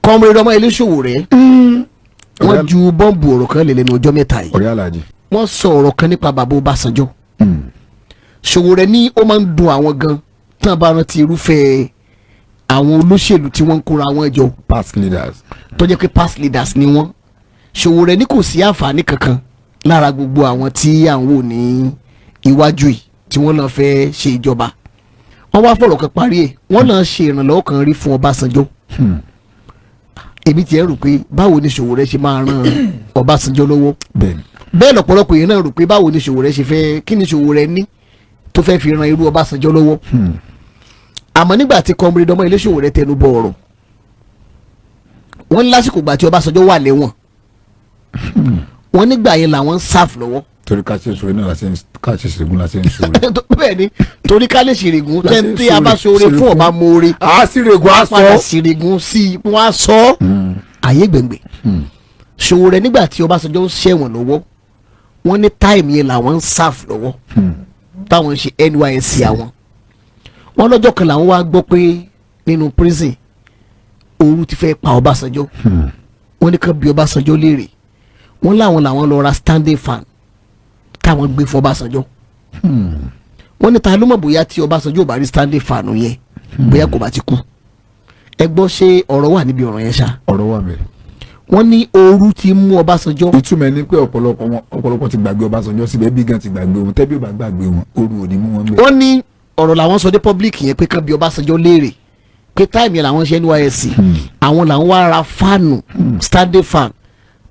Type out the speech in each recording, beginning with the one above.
Comrade Ọmọyẹlé Sowore, wọ́n ju bọ́ǹbù ọ̀rọ̀ kan lè lẹ́nu ọjọ́ 3 yìí. Ọ̀rẹ́ alájí. Wọ́n sọ ọ̀rọ̀ kan nípa bàbá Ọbásanjọ́. Sowore ní ó máa ń dùn àwọn gan tán bá rántí irúfẹ́ àwọn olóṣèlú tí wọ́n ń kóra wọn jọ, past leaders, tó jẹ́ pé past leaders ni wọ́n. Sowore ní kò sí àǹfààní kankan lára gbogbo àwọn tí à ń wò ní iwájú yìí tí wọ́n náà fẹ́ ṣe ìjọba. Wọ́n wá fọ̀rọ̀ kan parí ẹ̀, wọ́n náà ṣe ìrànlọ́wọ́ kan rí fún Ọbásanjọ́. Èmi tiẹ̀ rò pé báwo ni Sowore ṣe máa ran Ọbásanjọ́ lọ́wọ́? Bẹ́ẹ̀ lọ́pọ̀lọpọ̀ èèyàn náà rò pé báwo ni Sowore ṣe fẹ́, kí ni Sowore ní tó fẹ́ fi ran irú Ọbásanjọ́ lọ́wọ́? Àmọ́ nígbà tí Comrade Ọmọyẹlé Sowore tẹnu bọ ọ̀rọ̀, wọ́n ní lásìkò ìgbà tí Ọbásanjọ́ wà lẹ́wọ̀n, wọ́n nígbà yẹn làwọn ń serve lọ́wọ́. Torí ká ṣe sóore náà la ṣe ń ká ṣe ṣègùn la ṣe ń sóore. Bẹ́ẹ̀ ni, torí ká lè ṣèrègùn. La ṣe ń tí a bá ṣoore ṣoore fún ọba moore, a sì règùn á padà sọ. ṣèrègùn sí i, wọ́n á sọ ọ́ àyè gbẹ̀ngbẹ̀. Sowore nígbà tí Ọbásanjọ́ ń ṣẹ̀wọ̀n lọ́wọ́, wọ́n ní time yẹn làwọn ń serve lọ́wọ́, táwọn ń ṣe NYSC àwọn. Wọ́n lọ́jọ́ kan làwọn wá gbọ́ pé nínú prison, ooru ti fẹ́ pa Ọbásanjọ́. Wọ́n ní kàn bí Ọbásanjọ́ léèrè. Wọ́n láwọn làwọn lọ ra standing fan táwọn gbé fún Ọbásanjọ́. Wọ́n ní ta ló mọ̀ bóyá tí Ọbásanjọ́ ò bá rí standing fan yẹn, bóyá kò bá ti kú. Ẹ gbọ́, ṣé ọ̀rọ̀ wà níbi ọ̀rọ̀ yẹn ṣá? Ọ̀rọ̀ wà mẹ́. Wọ́n ní ooru ti mú Ọbásanjọ́. Ìtumọ̀ ẹni pé ọ̀pọ̀lọpọ̀ wọn, ọ̀pọ̀lọpọ̀ ti gbàgbé Ọbásanjọ́ síbẹ̀, bí gan ti gbàgbé wọn, tẹ́bí ò bá gbàgbé wọn, ooru ò ní mú wọn bẹ́ẹ̀. Wọ́n ní ọ̀rọ̀ làwọn sọ dé public yẹn pé kán bí Ọbásanjọ́ léèrè pé time yẹn làwọn ṣe NYSC, àwọn làwọn wá ra fan, standing fan,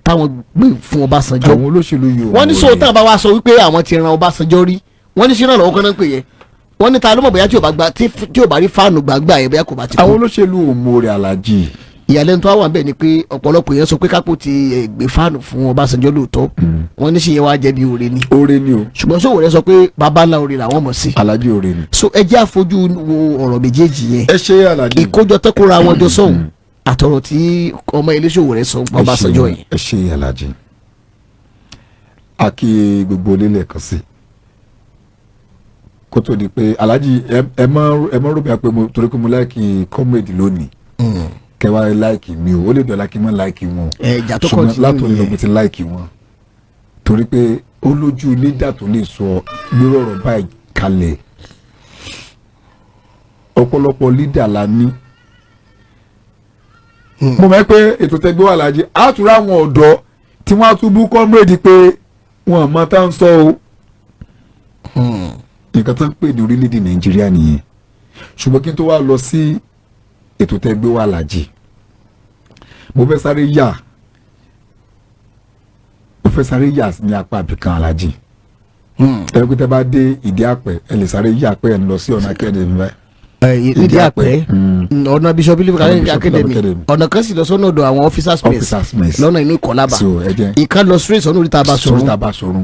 táwọn gbé fún Ọbásanjọ́. Àwọn olóṣèlú yìí ò Wọ́n ní mọ̀ sọ táwọn bá wá sọ wípé àwọn ti ran Ọbásanjọ́ rí, wọ́n ní sínú ọ̀rọ̀ kan náà pè yẹn. Wọ́n ní ta ló mọ̀ bóyá tí ò bá gba, tí ò bá rí fan gbàgbà yẹn, bóyá kò bá ti kú. Àwọn olóṣèlú ò mọ̀ọ́rẹ̀ alájì. Ìyàlẹ́nu tó wà bẹ́ẹ̀ ni pé ọ̀pọ̀lọpọ̀ èèyàn sọ pé kápò ti gbé fan fún Ọbásanjọ́ lóòótọ́, wọ́n ní ṣe yẹn wá jẹ́ bí oore ni? Oore ni o. Ṣùgbọ́n Sowore sọ pé baba ńlá oore làwọn mọ̀ sí. Alájì, oore ni. So ẹ jẹ́ àfojú wo ọ̀rọ̀ méjèèjì yẹn. Ẹ ṣe, alájì. Ìkójọ tẹ́kọ̀ọ́ra wọn jọ sọ̀hún àtọ̀rọ̀ tí Ọmọyẹlé Sowore sọ Ọbásanjọ́ yẹn. Ẹ ṣe, alájì. A kí gbogbo onílẹ̀ kan sí kó tó di pé alájì, ẹ mọ rò bí a pé mo torí pé mo like comrade lónìí, kẹwàá like mi o, ó lè dọ̀la kí n má like wọn. Ẹ, ìjà tó Ṣùgbọ́n continue látòní lọ nìyẹn. mo ti like wọn torí pé ó lójú leader tó lè sọ gbérò ọ̀rọ̀ báyìí kalẹ̀. Ọ̀pọ̀lọpọ̀ leader la ní. Mo mọ̀ pé ètò tẹgbẹ́ wà lájẹ́ àtúrà àwọn ọ̀dọ́ tí wọ́n á tún bú comrade pé wọn mọ tá ń sọ o. Nǹkan tó ń pè ní orílẹ̀-èdè Nàìjíríà nìyẹn. Ṣùgbọ́n kí n tó wá lọ sí ètò tẹgbẹ́ wà lájẹ́, mo fẹ́ sáré yà ní apá àbíkan, alájì. Ẹ pé tẹ bá dé ìdí àpẹ, ẹ lè sáré yà pé ẹ ń lọ sí ọ̀nà akẹ́dẹ̀mí báyìí. Ẹ nídìí àpẹ, ọ̀nà Bishop Philip Ọ̀nà Bishop Academy. Academy. Ọ̀nà kan sì lọ sọ́nà ọ̀dọ̀ àwọn officers mess. Officers mess. Lọ́nà inú Ìkọ́lábà. So ẹ jẹ́ Ìkan lọ straight sọ́nà oríta Basọ̀run. Oríta Basọ̀run.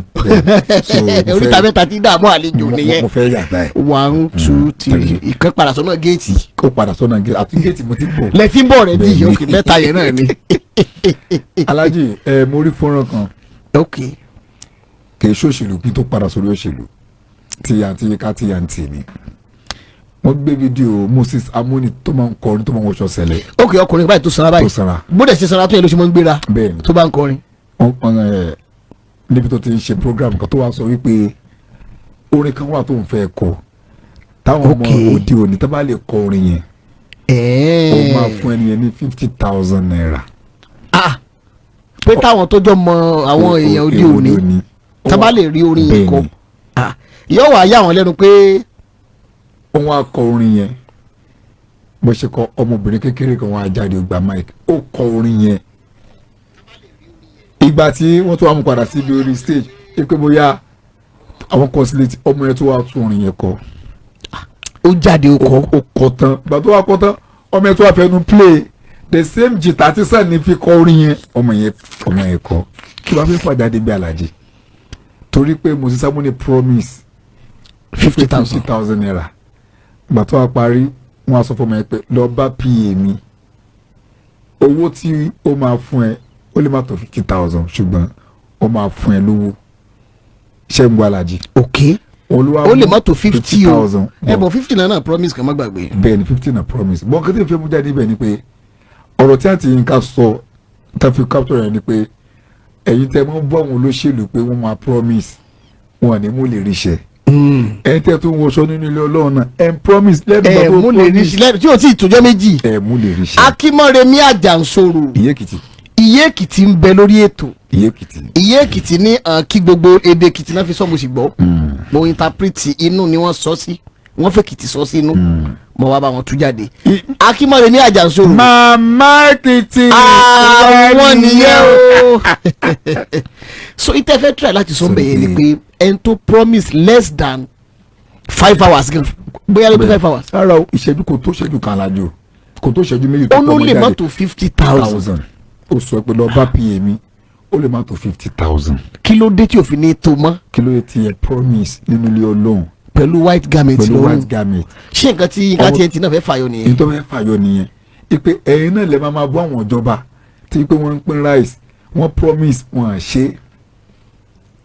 So mo fẹ́- Oríta mẹ́ta tí dààmú àlejò nìyẹn. Mo fẹ́ yà báyìí. One, two, three, ìkan padà sọ́nà géètì. Ó padà sọ́nà géètì, àti géètì mo ti bọ̀. Lẹ́tí ń bọ̀ rẹ̀ bí. Bẹ́ẹ̀ni. Ok, mẹ́ta yẹn náà ni. Alájì, ẹ mo rí fọ́nrán kan. Kì í ṣòṣèlú, kí tó padà sórí òṣèlú tí àǹtí ká tí àǹtí ni wọ́n gbé fídíò Moses Amoni tó máa ń kọrin, tó máa ń wọṣọ sẹ̀lẹ̀. Ok, ọkùnrin báyìí tó sanra báyìí. Tó sanra. Bó dẹ̀ ṣe sanra tó yẹ ló ṣe máa ń gbéra Bẹ́ẹ̀ni. tó bá ń kọrin. Wọ́n ẹ níbi tó ti ń ṣe program kan tó wá sọ wípé orin kan wà tó ń fẹ́ kọ, táwọn ọmọ òde òní tó bá lè kọ orin yẹn, ó máa fún ẹni yẹn ní ₦50,000. Ah, pé táwọn tó jọ mọ àwọn èèyàn òde òní tá bá lè rí orin yẹn kọ. Ah, yóò wá yà wọ́n lẹ́nu pé Òun á kọ orin yẹn bó ṣe kọ. Ọmọbìnrin kékeré kan wá jáde, ó gba mic, ó kọ orin yẹn. Ìgbà tí wọ́n tún wá mú padà síbi orí stage pé bóyá àwọn kọ sílé tí ọmọ yẹn tó wá tún orin yẹn kọ. Ó jáde, ó kọ. Ó kọ tán. Ìgbà tó wá kọ tán, ọmọ yẹn tó wá fẹnu play the same guitar tí sàn ní fi kọ orin yẹn, ọmọ yẹn kọ. Kí wàá fi fàjáde bí alájí torí pé Moses Amoni promise 50,000. ₦50,000. Ìgbà tó wá parí, wọ́n á sọ fún ọmọ yẹn pé lọ bá PA mi, owó tí ó máa fún ẹ ó lè má tó 50,000, ṣùgbọ́n ó máa fún ẹ lówó. Ṣé ń gbọ́, alájí? Ok. Olúwa. Ó lè má tó 50 o. 50,000. Ẹ bọ̀, 50 náà promise, kàn má gbàgbé. Bẹ́ẹ̀ ni, 50 na promise. Bọ́n kí tí n fẹ́ mú jáde ibẹ̀ ni pé Ọ̀rọ̀ tí àǹtí Yínká sọ tá fi capture rẹ̀ ni pé ẹ̀yin tẹ́ mọ́ bọ́ àwọn olóṣèlú pé wọ́n máa promise, wọn ní mú lè ríṣẹ́. Ẹ̀yin tẹ́ tó ń wọṣọ nínú ilé Ọlọ́run náà, ẹ̀ ń promise lẹ́nu Ẹ ìgbà tó mú lè rí promise, sílẹ̀ tí o tí ì tójọ́ 2. Ẹ̀ mú lè ríṣẹ́. Akínmọ́remí Àjànsòrò. Ìyé Èkìtì. Ìyé Èkìtì ń bẹ lórí ètò. Ìyé Èkìtì. Ìyé Èkìtì ní hàn kí gbogbo èdè Èkìtì náà fi sọ, mo sì gbọ́, mo interpret, inú ni wọ́n sọ sí, wọ́n fẹ́ Èkìtì sọ sí inú, mo wá bá wọn tú jáde. Akínmọ́remí Àjànsòrò. Màmá Èkìtì. Àwọn nìyẹn o. So ìtẹ́fẹ́ try láti sọ bẹ́ẹ̀ ni pé ẹni tó promise less than 5 hours gan, bóyá ló tó 5 hours. Rárá o, ìṣẹ́jú kò tó ìṣẹ́jú kan alájò, kò tó ìṣẹ́jú 2 tó Ó ló tọmọ lè má jáde. tó 50,000. Thousand. Ó sọ pé lọ bá pa mi, ó lè má tó 50,000. Kí ló dé tí òfin ní tó mọ́? Kí ló dé tí ẹ promise nínú ilé Ọlọ́run? Pẹ̀lú white garment Pẹ̀lú lọ́rùn. white garment. Ṣé nǹkan tí nǹkan tí ẹ ti náà fẹ́ fàyọ nìyẹn? Èyí tó fẹ́ fàyọ nìyẹn, ipe ẹ̀yin náà lè máa bọ́ àwọn ìjọba tí pé wọ́n ń pín rice, wọ́n promise, wọ́n à ṣe.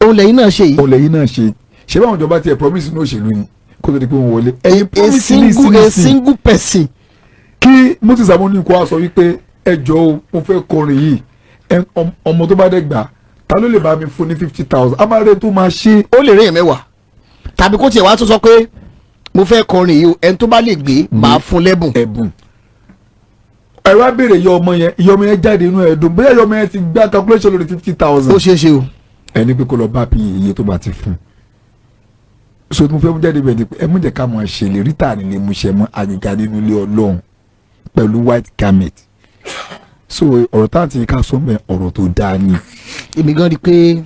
Òun lẹ́yìn náà ṣe yìí. Òun lẹ́yìn náà ṣe. Ṣé báwọn ìjọba tiẹ̀ promise ní òṣèlú ni kó tó di pé wọ́n wọlé? Ẹ̀yin A promise ní single a ìsinsìnyí. single person. Kí Moses Amóníkó wá sọ wípé, "Ẹ jọ̀ọ́ o, mo fẹ́ kọrin yìí, ọmọ tó bá dẹ̀ gbà, ta ló lè bá mi fún ní 50,000?" A máa rẹ tó máa ṣe. Ó lè rí èèyàn 10, tàbí kó tiẹ̀ wá tó sọ pé, "Mo fẹ́ kọrin yìí o, ẹni tó bá lè gbé, màá fún lẹ́bùn." Ẹ̀bùn. Ẹ wá béèrè iye ọmọ yẹn, iye ọmọ yẹn jáde inú ẹ̀ dùn, bóyá iye ọmọ yẹn ti gbá calculation lórí 50,000. Ó ṣeé ṣe o. Ẹni pé kó lọ bá pa iye tó bá ti fún so tí mo fẹ́ mú jáde bẹ́ẹ̀ ni pé ẹ mú jẹ́ ká mọ̀ ṣèlérí tà ní lè mú ṣe mọ́ àgìgà nínú ilé Ọlọ́run pẹ̀lú white garment. So ọ̀rọ̀ tá àti ká sọ mẹ́, ọ̀rọ̀ tó dáa ni. Èmi gan rí i pé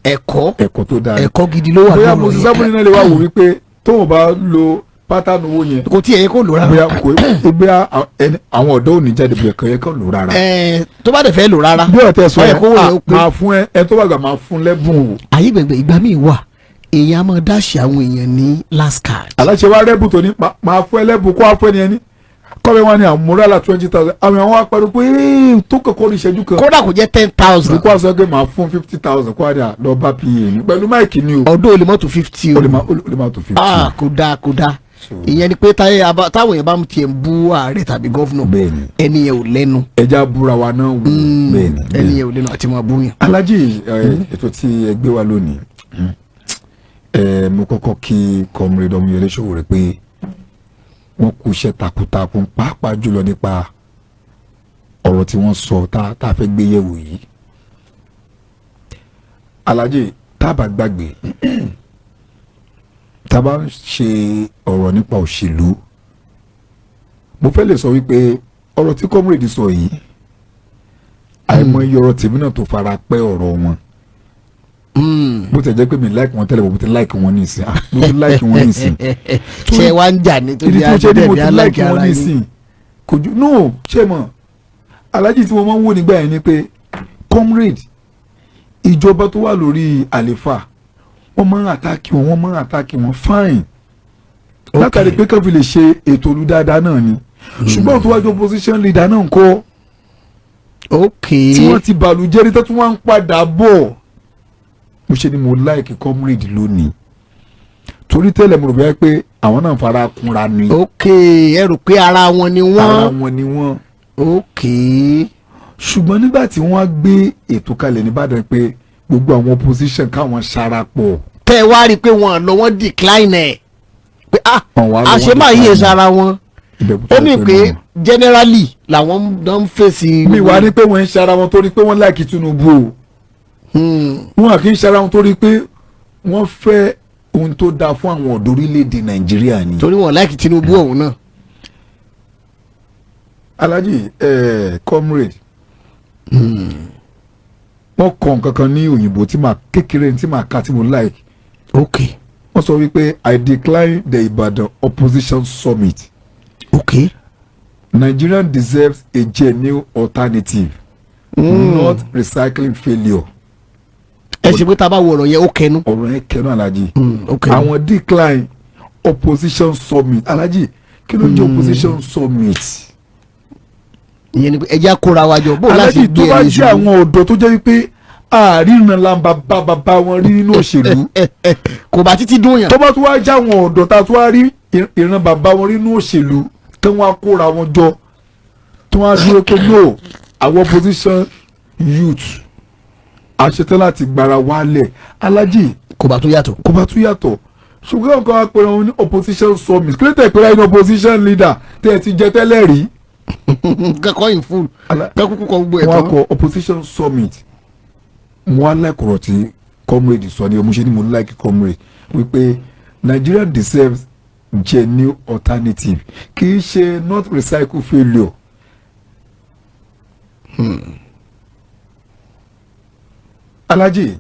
ẹ̀kọ́ Ẹ̀kọ́ tó dáa ni. Ẹ̀kọ́ gidi ló wà Bóyá nínú Moses yẹn. Sábúrì náà lè wá wò wípé tóun bá lo pattern owó yẹn, Kò tí ẹ̀ yẹ kó lò rárá. Bóyá kò, bóyá àwọn ọ̀dọ́ ò ní jáde, bóyá kò yẹ kó lò rárá. Ẹ tó bá dẹ̀ fẹ́ lò rárá, Bí ọ̀tẹ̀ sọ ó yẹ yẹn kó wò yẹn ó pé. Máa fún ẹ, ẹ tó bá gbà, máa fún lẹ́bùn o. Ayé gbẹ̀gbẹ̀, ìgbà míì wà, èèyàn á máa dáṣì àwọn èèyàn ní last card. Aláṣẹ wa rẹ́bù tó ní máa fún ẹ lẹ́bùn, kó wá fún ẹni ẹni kọ́bẹ̀ wọn ni àmúrálà 20,000, àwọn àwọn apẹ̀rù pé "Ee, tó kọ̀kọ́ ní ìṣẹ́jú kan." Kódà kò jẹ́ 10,000. Kó wá sọ pé máa fún 50,000, kó wá dà lọ bá pa ní pẹ̀lú mic ni o. Ọdún olè mọ́tò 50 o. Ó lè má tó 50. Ah, kò dáa, kò dáa. Ìyẹn ni pé táwọn èèyàn bá ń tiẹ̀ ń bú ààrẹ tàbí governor, ẹni yẹn ò lẹ́nu. Ẹja búra wa náà wò. Bẹ́ẹ̀ni. Ẹni yẹn ò lẹ́nu àti máa bú yàn. Alájì, ètò tí ẹ gbé wa lónìí, mo kọ́kọ́ kí Comrade Ọmọyẹlé Sowore pé wọ́n kú iṣẹ́ takuntakun, pàápàá jùlọ nípa ọ̀rọ̀ tí wọ́n sọ tá a fẹ́ gbé yẹ̀wò yìí. Alájì, tá a bá gbàgbé, tá a bá ń ṣe ọ̀rọ̀ nípa òṣèlú, mo fẹ́ lè sọ wípé ọ̀rọ̀ tí comrade sọ yìí, àìmọye ọ̀rọ̀ tèmi náà tó fara pẹ́ ọ̀rọ̀ wọn. Bó ti jẹ́ pé mi like wọn tẹ́lẹ̀, mo ti like wọn nísìn. Ah, mo ti like wọn nísìn. Ṣé wàá ń jà nítorí Ìdí tí mo ṣe ní mo àjẹbí ti like aláìkí wọn ara yín? nísìn kò ju no. Ṣé mọ̀, alájì, tí mo máa ń wò nígbà yẹn ni pé comrade, ìjọba tó wà lórí àléfà, wọ́n máa ń attack wọn, wọ́n máa ń attack wọn, fine, látàrí pé kàn fi lè ṣe ètò olú dáadáa náà ni. Ṣùgbọ́n tó wájú opposition leader náà ń kọ́, tí wọ́n ti bàlùjẹ́ rí, tó tún wá ń padà bọ̀, mo ṣe ni mo like comrade lónìí, torí tẹ́lẹ̀ mo rò bẹ́ẹ̀ pé àwọn náà fara kunra ni. Ok, ẹ rò pé ara wọn ni Ara wọ́n. wọn ni wọ́n. Ṣùgbọ́n nígbà tí wọ́n á gbé ètò kalẹ̀ nìbàdàn pé gbogbo àwọn opposition káwọn ṣarapọ̀, Tẹ́ ẹ wá rí i pé wọ́n lọ, wọ́n decline ẹ̀ pé ah, Wọ́n wá lọ, wọ́n àṣemá yìí decline. sara wọn. Ibẹ̀ Ó mì pé generally làwọn ń fèsì. Mi wá ní pé wọ́n ń ṣara wọn torí pé wọ́n like Tinubu o. Wọn kì í ṣara wọn torí pé wọ́n fẹ́ ohun tó dáa fún àwọn ọ̀dọ́ orílẹ̀-èdè Nàìjíríà ni. Torí wọn like Tinubu ọ̀hún náà. Alhaji, comrade, wọ́n kọ nǹkan kan ní òyìnbó tí màá kékeré tí màá kà tí mo like. Wọ́n sọ wípé, "I decline the Ibadan opposition summit. Nigeria deserves a genuine alternative, not recycling failure." Ẹ ṣe pé tá a bá wo ọ̀rọ̀ yẹn, ó kẹnu. Ọ̀rọ̀ yẹn kẹnu, Alhaji. Ó kẹnu. Àwọn decline opposition summit. Alhaji, kí ló ń jẹ́ opposition summit? Ìyẹn ni pé ẹ jẹ́ kóra wa jọ bó láti Alhaji, gbé tó bá ẹni jẹ́ ṣubú. àwọn ọ̀dọ́ tó jẹ́ wípé àríran lamba bá bàbá wọn rí nínú òṣèlú, Kò bá títí dùn yàn. tó bá tún wá jẹ́ àwọn ọ̀dọ́ tá a tún wá rí ìran bàbá wọn rí nínú òṣèlú, tí wọ́n á kóra wọn jọ, tí Tí wọ́n á dúró pé no, àwọn opposition youth a ṣetán láti gbára wálẹ̀, Alájì, Kò bá tó yàtọ̀. Kò bá tún yàtọ̀, ṣùgbọ́n nǹkan wá pé wọn ní opposition summit, kí ló tẹ̀ pé láyé ní opposition leader tẹ́ ẹ ti jẹ tẹ́lẹ̀ rí? Kẹ́kọ̀ọ́ in full. Kẹ́kọ̀ọ́ kọ́ gbogbo ẹ̀ Wọ́n á tán. kọ opposition summit. Wọ́n á lẹ́kọ̀ọ́ tí comrade sọ ni mo ṣe ni mo like comrade wípé Nigeria deserves genuine alternative, kì í ṣe not recycle failure. Alhaji,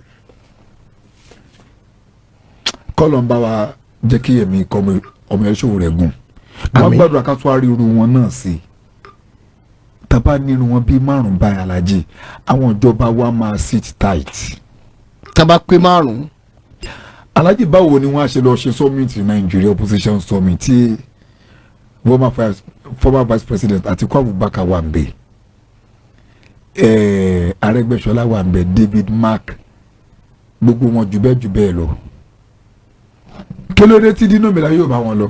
kọ́lọ̀ ń bá wa jẹ́ kí ẹ̀mí ọmọ ẹ̀ ṣòwò rẹ̀ gùn. Wọ́n Àmín. gbàdúrà ká tó wá rí irú wọn náà sí i. Tàbá nínú wọn bíi márùn báyìí, Alhaji, àwọn ìjọba wa máa sit tight. Tá a bá pé márùn-ún. Alhaji, báwo ni wọ́n á ṣe lọ ṣe summit ní Nàìjíríà, opposition summit, tí former vice president Atiku Abubakar wà ń bẹ̀, Arẹ́gbẹ́ṣọlá wà ń bẹ̀, David Mark, gbogbo wọn jù bẹ́ẹ̀ jù bẹ́ẹ̀ lọ? Kí ló dé tí Dino Melaye yóò bá wọn lọ?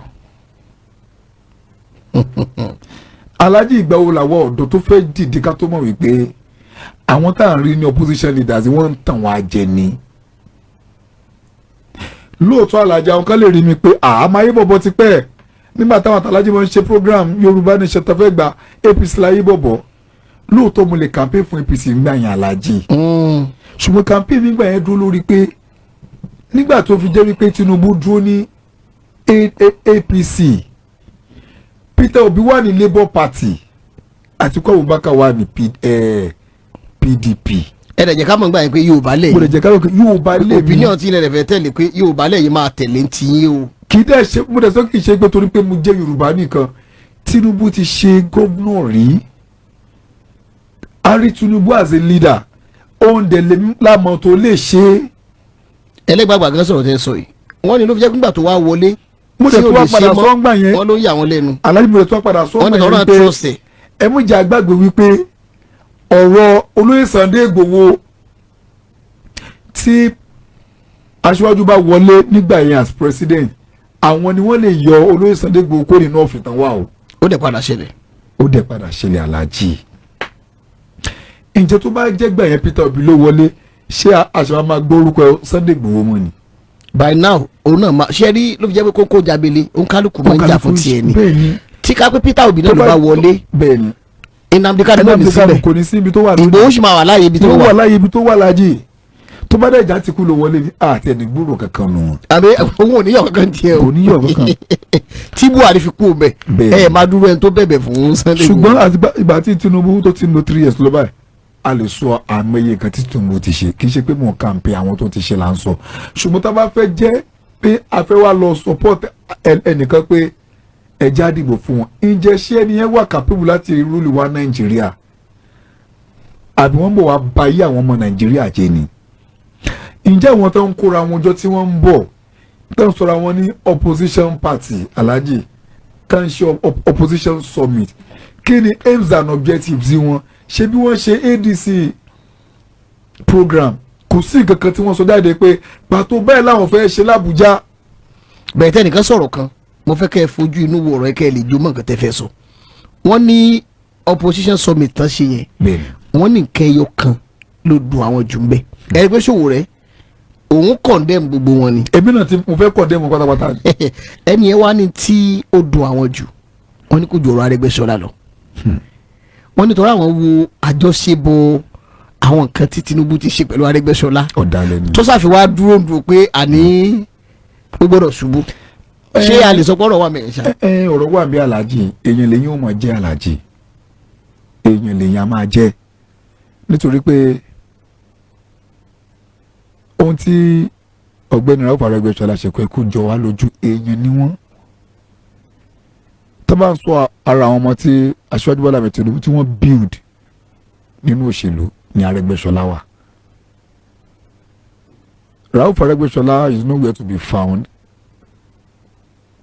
Alhaji, ìgbà wo làwọn ọ̀dọ́ tó fẹ́ dìde ká tó mọ̀ wípé àwọn tá à ń rí ní opposition leaders, wọ́n ń tàn wá jẹ ni? Lóòótọ́, Alhaji, àwọn kan lè rí mi pé àmọ́ ayé bọ̀bọ̀ ti pẹ́ nígbà táwọn àtàlájì máa ń ṣe program Yorùbá Nation tó fẹ́ gba APC láyé bọ̀bọ̀. Lóòótọ́, mo lè campaign fún APC nígbà yẹn, Alhaji, ṣùgbọ́n campaign nígbà yẹn dúró lórí pé nígbà tó fi jẹ́ wípé Tinubu dúró ní APC, Peter Obi wà ní Labour Party, Atiku Abubakar wà ní PDP. Ẹ dẹ̀ jẹ́ ká mọ̀ nígbà yẹn pé Yorùbá lẹ̀. Mo lè jẹ́ ká lóko Yorùbá lè mi. Opinion tí ilẹ̀ rẹ̀ fẹ́ tẹ̀lé pé Yorùbá lẹ̀ yìí máa tẹ̀lé ń tiyín o. Kì í dẹ̀ ṣe, mo dẹ̀ sọ, kì í ṣe pé torí pé mo jẹ́ Yorùbá nìkan. Tinubu ti ṣe gómìnà rí. A rí Tinubu as a leader, òun dẹ̀ lè lámọ̀ tó lè ṣe é. Ẹlẹ́gbàgbà gan sọ̀rọ̀ tẹ́ sọ yìí, wọ́n ní ló fi jẹ́ pé nígbà tó wá wọlé Mo dẹ̀ tí tó ò wá lè ṣe padà mọ́, sọ́ngbà yẹn. Wọ́n ló yà wọ́n lẹ́nu. Alhaji, mo dẹ̀ tó wá padà Wọ́n sọ́ngbà ní yẹn ọ̀rọ̀ wípé trust ẹ̀. Ẹ mú jẹ́ àgbàgbé wípé ọ̀rọ̀ olóyè Sunday Igboho, tí aṣíwájú bá wọlé nígbà yẹn as president, àwọn ni wọ́n lè yọ olóyè Sunday Igboho kó nínú ọ̀fìn tán wà o. Ó dẹ̀ padà ṣẹlẹ̀. Ó dẹ̀ padà ṣẹlẹ̀. Aláàjì, ǹjẹ́ tó bá jẹ́ gbà yẹn Peter Obi ló wọlé, ṣé àṣà máa gbórúkọ Sunday Igboho mọ́ ni? By now òun náà máa ṣe rí ló fi jẹ́ pé kókó jábele, òǹkálùkù máa ń jà fún tiẹ̀ ni. Bẹ́ẹ̀ ni. Tí ká pé Peter Obi náà ló bá wọlé, Bẹ́ẹ̀ ni. Nnamdi Kanu náà ní Nnamdi Kanu síbẹ̀. Kò ní sí ibi tó wà. Ìgbòho sì máa wà láàyè ibi tó tó wà wà. Láyé ibi tó wà lájì, tó bá dẹ̀ já ti kú ló wọlé ní àti ẹni gbúrò kankan nù. Àbí òun ò níyọ̀ kankan tiẹ̀ o? Kò níyọ̀ kankan. Tí Buhari fi kú o bẹ̀. Bẹ́ẹ̀. Ẹ máa dúró ẹni tó bẹ̀bẹ̀ fún Sunday Igboho. Ṣùgbọ́n àti ìgbà tí Tinubu tó ti ń lo 3 years lọ báyìí, a lè sọ àmọye nǹkan tí Tinubu ti ṣe. Kì í ṣe pé mò ń kàǹpé àwọn tó ti ṣe là ń sọ, ṣùgbọ́n tá a bá fẹ́ jẹ́ pé a fẹ́ wá lọ support ẹnìkan pé ẹ já dìbò fún wọn, ǹjẹ́ ṣé ẹni yẹn wà capable láti rule wa Nàìjíríà, àbí wọ́n bọ̀ wá ba ayé àwọn ọmọ Nàìjíríà jẹ́ ni? Ǹjẹ́ àwọn tó ń kóra wọn jọ tí wọ́n ń bọ̀, tó ń sọ̀rọ̀ àwọn ní opposition party, Alhaji, tó ń ṣe opposition summit, kí ni aims and objectives wọn? Ṣé bí wọ́n ṣe ADC program, kò sí nǹkan kan tí wọ́n sọ jáde pé pàtó bẹ́ẹ̀ làwọn fẹ́ ṣe l'Àbújá. Bẹ̀rẹ̀ tẹ́nìkan sọ̀rọ̀ kan, mo fẹ́ kẹ́ ẹ fojú inú wo ọ̀rọ̀ ẹ, kẹ́ ẹ lè jó mọ́ nǹkan tẹ́ fẹ́ sọ. Wọ́n ní opposition summit tán ṣe yẹn, Bẹ́ẹ̀ni. wọ́n ní nǹkan ẹyọ kan ló dùn àwọn jù ń bẹ́. Ẹ rí pé Sowore òun condemn gbogbo wọn ni. Èmi náà ti mo fẹ́ kọ̀ dé mu pátápátá ni. Ẹni ẹ wá ní tí ó dùn àwọn jù, wọ́n ní kò ju ọ̀rọ̀ Arẹ́gbẹ́ṣọlá lọ. Wọ́n ní torí àwọn wo àjọṣebọ̀ àwọn nǹkan tí Tinubu ti ṣe pẹ̀lú Arẹ́gbẹ́ṣọlá, Ọ̀dàlẹ̀ ni. tó ṣàfihàn dúró dúró pé àní ó gbọ́dọ̀ ṣubú. Ṣé a lè sọ pé ọ̀rọ̀ wà mẹ́rin ṣá? Ẹ ọ̀rọ̀ wà bí, Aláàjì. Èèyàn lèyìn ò mọ̀ jẹ́, Aláàjì, èèyàn lèyìn á máa jẹ́, nítorí pé ohun tí ọ̀gbẹ́ni Rauf Arẹ́gbẹ́ṣọlá ṣe kó ẹkú jọ wá lójú. Èèyàn ni wọ́n. Tó bá ń sọ ara àwọn ọmọ tí Aṣíwájú Bọ́lá Ahmed Tinubu tí wọ́n build nínú òṣèlú ní Arẹ́gbẹ́ṣọlá wà. Rauf Arẹ́gbẹ́ṣọlá is nowhere to be found.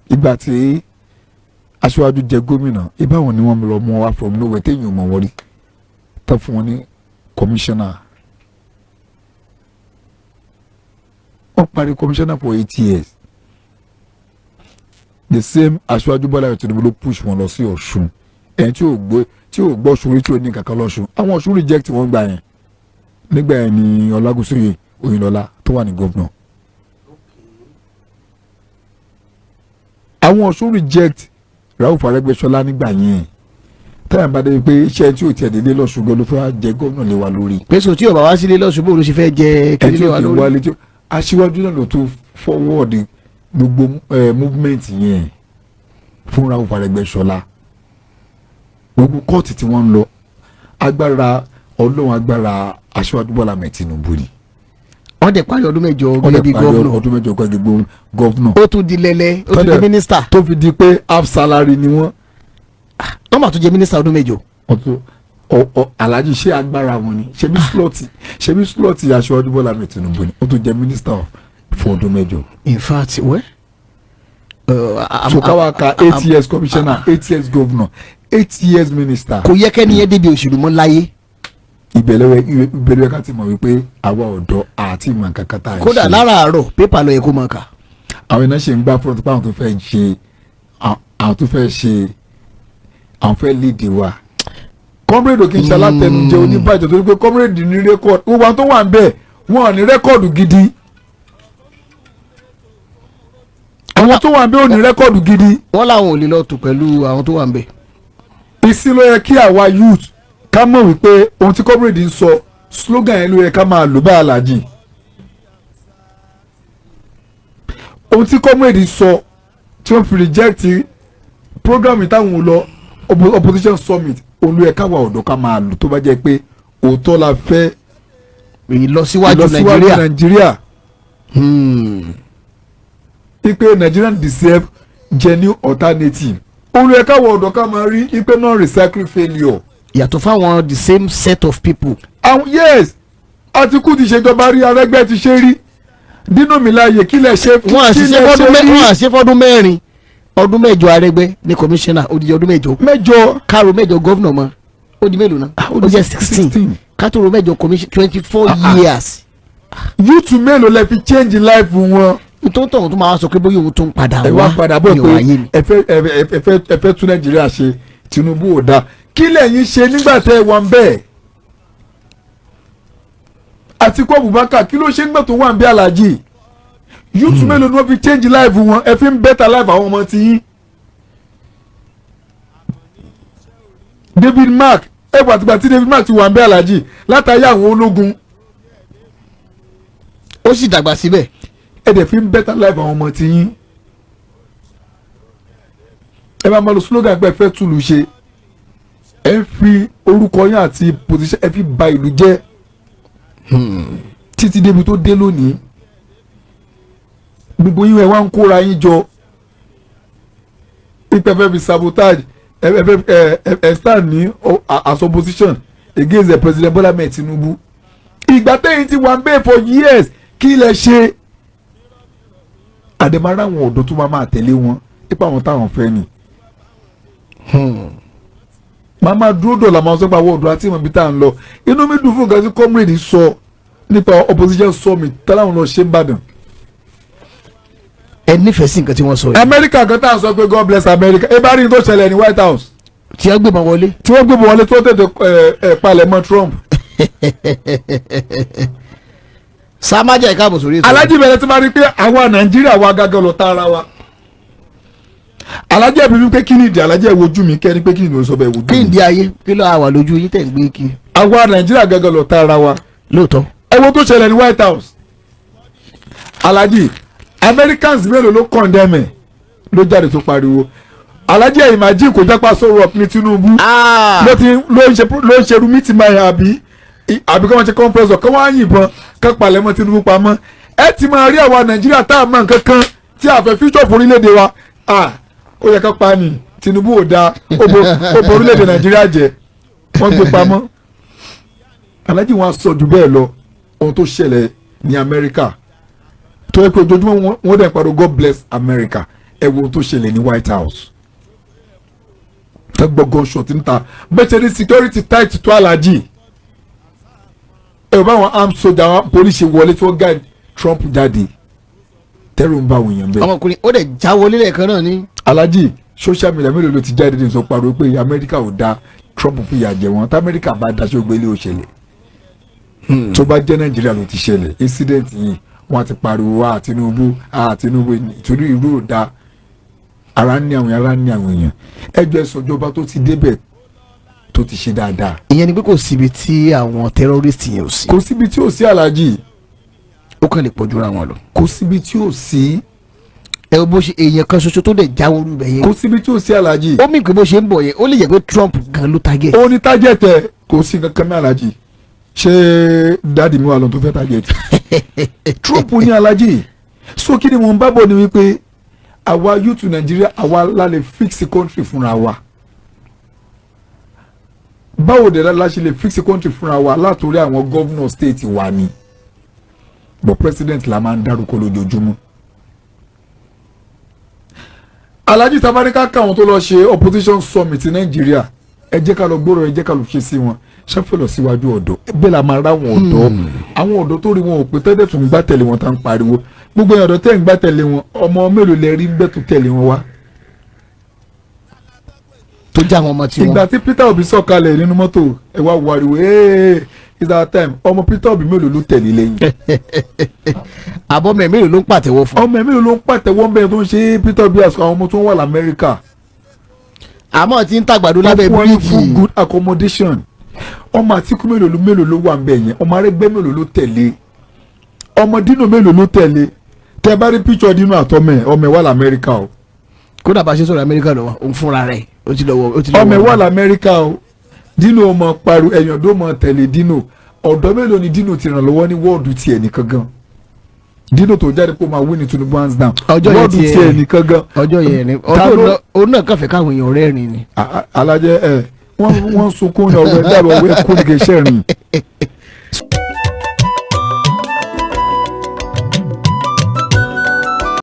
Ìgbà tí aṣíwájú jẹ gómìnà, ìbáwọn ni wọ́n lọ mú wá from nowhere téèyàn ò mọ̀ wọ́n rí, tán fún wọn ní commissioner. Wọ́n parí commissioner for 8 years. The same Aṣíwájú Bọ́lá Tinubu ló push wọn lọ sí Ọ̀ṣun. Ẹni tí ò gbé Tí ò gbọ́ sórí, tí ò ní kankan lọ́sùn, àwọn Ọ̀ṣun reject wọ́n gbà yẹn. Nígbà yẹn ni Ọlágúnsóyè Oyinlọ́lá tó wà ní governor. Àwọn Ọ̀ṣun reject Rauf Arẹ́gbẹ́ṣọlá nígbà yẹn. Táyà bá dé pé iṣẹ́ tí ò tiẹ̀ délé lọ́sùn gan ló fẹ́ wá jẹ gómìnà lé wa lórí. Pèsè tí ò bá wá sílé lọ́sùn, bóun ló ṣe fẹ́ jẹ ẹ kiri tí lé ò wa kì í lórí. wálé tí aṣíwájú náà ló tún forward gbogbo movement yẹn fún Rauf Arẹ́gbẹ́ṣọlá. Gbogbo kóòtù tí wọ́n ń lọ, agbára Ọlọ́run, agbára Aṣíwájú Bọ́lá Ahmed Tinubu ni. Wọ́n dẹ̀ parí ọdún 8 Wọ́n gẹ́gẹ́ dẹ̀ bí parí governor. ọdún 8 gẹ́gẹ́ bí governor. Ó tún di lẹ́lẹ́, ó tún di mínísítà. Tó fi di pé half salary ni wọ́n. Wọ́n mà tún jẹ mínísítà ọdún 8. Wọ́n tún ọ Alhaji, ṣé agbára wọn ni? Ṣebí slot Aṣíwájú Bọ́lá Ahmed Tinubu ni. Ó tún jẹ mínísítà fún ọdún 8. In fact, well, So káwa ka 8 years commissioner, 8 years governor, 8 years minister. Kò yẹ kẹ́ni yẹn débi òṣèlú mọ́ láyé. Ìbẹ̀lẹ̀wẹ̀ ká ti mọ̀ wípé àwa ọ̀dọ́ àti ìmọ̀ nǹkan kan tá à ń Kódà ṣe. láràárọ̀, pépà ló yẹ kó máa kà. Àwọn iná ṣe ń gbá front pé àwọn tó fẹ́ ṣe, àwọn tó fẹ́ ṣe, àwọn fẹ́ lead wa. Comrade ò kì í ṣe alátẹnujẹ oníbàjẹ́, torí pé comrade ní record. Gbogbo àwọn tó wà ń bẹ̀, wọn ò ní record gidi. Àwọn tó wà ń bẹ̀ ò ní record gidi. Wọ́n làwọn ò lè lọ tò pẹ̀lú àwọn tó wà ń bẹ̀. Ìsìn ló yẹ kí àwa youth ká mọ̀ wípé ohun tí comrade ń sọ, slogan yẹn ló yẹ ká máa lò bá Aláàjì. Ohun tí comrade sọ tí wọ́n fi reject program yìí táwọn ò lọ opposition summit, òun ló yẹ káwa ọ̀dọ́ ká máa lò, tó bá jẹ́ pé òótọ́ la fẹ́ ìlọsíwájú ìlọsíwájú Nàìjíríà. Nàìjíríà. Ipe Nigerian deserve genuine alternative, òun ló yẹ káwa ọ̀dọ́ ká máa rí ipe non recycling failure. Yàtọ̀ fáwọn the same set of people. Àwọn, yes, Àtìkù ti ṣèjọba rí, Arẹ́gbẹ́ ti ṣe rí, Dino Melaye, kí lẹ ṣe? Wọ́n Kí àṣìṣe lẹ fọ́dún ṣe mẹ́ rí? Wọ́n àṣìṣe fọ́dún 4, ọdún 8 Arẹ́gbẹ́ ní kọmíṣánná, odidi ọdún 8. 8. Kárò 8 governor mọ́, ó di mélòó náà? Ó Ó di jẹ́ 16. 16. Kátó 8 commission, 24 Ah, ah. years. Youth mélòó lẹ fi change life wọn? Tó ń tọ̀hún tó máa sọ pé bóyá òun tó ń padà Ẹ wá wá padà bọ̀ ní pé ọ̀rọ̀ ayé mi. ẹ fẹ́ tún Nàìjíríà ṣe, Tinubu ò dáa. Kí lẹ̀yin ṣe nígbà tẹ́ ẹ wà ń bẹ́ẹ̀? Àtíkù Abubakar, kí ló ṣe nígbà tó wà ń bẹ́? Aláàjì, youth mélòó ni wọ́n fi change life wọn? Ẹ fi ń better life àwọn ọmọ tí yín. David Mark, ẹ gbàtìgbà tí David Mark ti wà ń bẹ́, Aláàjì, látàrí àwọn ológun. Ó sì dàgbà síbẹ̀. Ẹ dẹ̀ fi ń better life àwọn ọmọ tí yín. Ẹ máa ma lo slogan pé ẹ fẹ́ túlù ṣe. Ẹ ń fi orúkọ yín àti position, ẹ fi ba ìlú jẹ́ títí débi tó dé lónìí. Gbogbo yín, ẹ wá ń kóra yín jọ ipe ẹ fẹ́ fi sabotage, ẹ fẹ́ ẹ stand ní as opposition against the President Bola Ahmed Tinubu. Ìgbà tẹ́yìn ti wà ń bẹ́ẹ̀ for years, kí lẹ ṣe? Àdèmárà àwọn ọ̀dọ́ tó máa máa tẹ̀lé wọn ipa àwọn táwọn fẹ́ ni màá máa dúró dọ̀là, máa sọ pé àwọn ọ̀dọ́ àti ìmọ̀ ibi tá à ń lọ. Inú mi dùn fún nǹkan tí comrade sọ nípa opposition summit táwọn lọ ṣe ń bàdàn. Ẹ nífẹ̀ẹ́ sí nǹkan tí wọ́n sọ yìí. Amẹ́ríkà kan tá à ń sọ pé God bless America, ẹ bá rí n tó ṣẹlẹ̀ ní White House. Tí wọ́n gbébọn wọlé. Tí wọ́n gbé wọlé tó tètè ẹ palẹ̀ mọ́ Trump. Sàmájà, ìkáàbọ̀ sórí ètò. Alájí, bẹ̀rẹ̀ tí máa rí pé àwa Nàìjíríà wa gángan lọ tá ara wa. Alájí, ẹ̀bí mi pé kí ni ìdí? Alájí, ẹ̀ wojú mi kẹ́ni pé kí ni ìdí sọ bẹ́ẹ̀, wojú Kí n mi. di ayé kí ló wà lójú yín tẹ̀ ń gbé kí. Àwa Nàìjíríà gángan lọ tá ara wa. Lóòótọ́. Ẹ wo tó ṣẹlẹ̀ ní White House, Alájí. Americans mélòó ló condemn ẹ̀, ló jáde tó pariwo? Alájí, ẹ̀ imagine kò jápa sọ̀rọ̀ up ní Tinubu ló ti ló ń ṣerú meeting máa yàn, àbí kí wọ́n ṣe conference, kí wọ́n á yìnbọn kán palẹ̀ mọ́ Tinubu pamọ́. Ẹ ti máa rí àwa Nàìjíríà tá a mọ nǹkan kan tí a fẹ́ future fún orílẹ̀-èdè wa. Ah, ó yẹ ká pa ni, Tinubu ò dáa, ó bo orílẹ̀-èdè Nàìjíríà jẹ́, wọ́n gbé pamọ́. Alájí, wọn á sọ jù bẹ́ẹ̀ lọ. Ohun tó ṣẹlẹ̀ ní Amẹ́ríkà tó yẹ pé ojoojúmọ́ wọ́n dẹ̀ pariwo "God bless America", ẹ wo ohun tó ṣẹlẹ̀ ní White House, tẹ́ gbọ́ gunshot níta. Bẹ́ẹ̀ ṣe ní security tight tó, Alájí, ẹ bá àwọn armed soldier, àwọn police ṣe wọlé tí wọ́n guide Trump jáde, tẹ́rù ń bá àwọn èèyàn bẹ́ẹ̀. Ọmọkùnrin ó dẹ̀ já wọlé lẹ́ẹ̀kan náà ní. Alájí, social media mélòó ló ti jáde ní sọ pariwo pé Amẹ́ríkà ò dáa? Trump fìyà jẹ wọn. Tí Amẹ́ríkà bá daṣọ gbélé òṣèlè, tó bá jẹ́ Nàìjíríà ló ti ṣẹlẹ̀ incident yìí, wọ́n ti pariwo wa Tinubu, a Tinubu, ìtorí irú ò da. Ara ń ní àwọn, ara ń ní àwọn èèyàn. Ẹjọ́ ẹ̀sọ́ ìjọba tó ti débẹ̀ tó ti ṣe dáadáa. Ìyẹn ni pé kò síbi tí àwọn terrorist yẹn ò sí. Kò síbi tí ò sí, aláàjì. Ó kàn lè pọ̀ jura wọn lọ. Kò síbi tí ò sí. Ẹ wo bó ṣe èèyàn kan ṣoṣo tó dẹ̀ jáwọ́ rú bẹ̀ yẹn. Kò síbi tí ò sí, aláàjì. Ó mì pé bó ṣe ń bọ̀ yẹn, ó lè jẹ́ pé Trump gan ló target. Ó ní target ẹ̀. Kò sí nǹkan kan ní, aláàjì. Ṣé daddy mi wà lọ́n tó fẹ́ target Trump ní, aláàjì? So kí ni mò ń bá bọ̀ ni wípé àwa youth Nàìjíríà, àwa la lè fix country fúnra wa. Báwo dẹ̀ la ṣe lè fix country fúnra wa? Látòrí àwọn governor state wa ni, but president la máa ń dárúkọ lójoojúmọ́. Alhaji, tabarika káwọn tó lọ ṣe opposition summit ní Nàìjíríà, ẹ jẹ́ ká lọ gbọ́rọ̀, ẹ jẹ́ ká lọ ṣe sí wọn ṣẹ́fẹ̀ lọ síwájú ọ̀dọ́. Bẹ́ẹ̀ la máa ráwọn ọ̀dọ́, àwọn ọ̀dọ́ tó rí wọn ò pé tẹ́lẹ̀ tún gbá tẹ̀lé wọn tá ń pariwo. Gbogbo èèyàn ọ̀dọ́ tẹ́ ń gbá tẹ̀lé wọn, ọmọ mélòó lẹ rí bẹ́ẹ̀ tó tẹ̀lé wọn wá? Tó já àwọn ọmọ tiwọn. Ìgbà tí Peter Obi sọ̀kalẹ̀ nínú mọ́tò, ẹ wá wo ariwo, "Hey, it's our time." Ọmọ Peter Obi mélòó ló tẹ̀lé lẹ́yìn? Àbọ̀mọ̀ mélòó ló ń pàtẹ́wọ́ fún? Ọmọ ẹ̀ mélòó ló ń pàtẹ́wọ́ bẹ́ẹ̀ tó ń ṣe Peter Obi àti àwọn ọmọ tó ń wà lamẹ́ríkà? Àmọ́ tí ń tàgbàdo lábẹ́ wọ́n fún wọn ní bíríìjì. full good accommodation. Ọmọ Àtìkú mélòó ló wà ń bẹ̀ yẹn? Ọmọ Arẹ́gbẹ́ mélòó ló tẹ̀lé? Ọmọ Dino mélòó ló tẹ̀lé? Tẹ bá rí picture Dino àtọmọ ẹ, ọmọ ẹ wà lamẹ́ríkà o. Kódà bá a ṣe sọ̀rọ̀, Amẹ́ríkà lọ́wọ́ òun fúnra rẹ̀, ó ti lọ wọ, ó ti lọ Ọmọ ẹ wọ. wà lamẹ́ríkà o. Dino ọmọ pariwo, ẹ̀yàn tó mọ tẹ̀lé Dino. Ọ̀dọ́ mélòó ni Dino ti ràn lọ́wọ́ ní wọ́ọ̀dù tiẹ̀ nìkan gan? Dino tó jáde kó máa win ní Tinubu hands down. Ọjọ́ yẹn Wọ́ọ̀dù tiẹ̀ nìkan gan. Ọjọ́ yẹn ni Ta ọjọ́ òun náà kàn fẹ́ káwọn èèyàn rẹ́rìn ni. Alájẹ ẹ, wọ́n sunkún ní ọ̀rọ̀ ẹ dàbọ̀ ọ̀rọ̀ ẹ kú ní kì í ṣẹ̀rìn.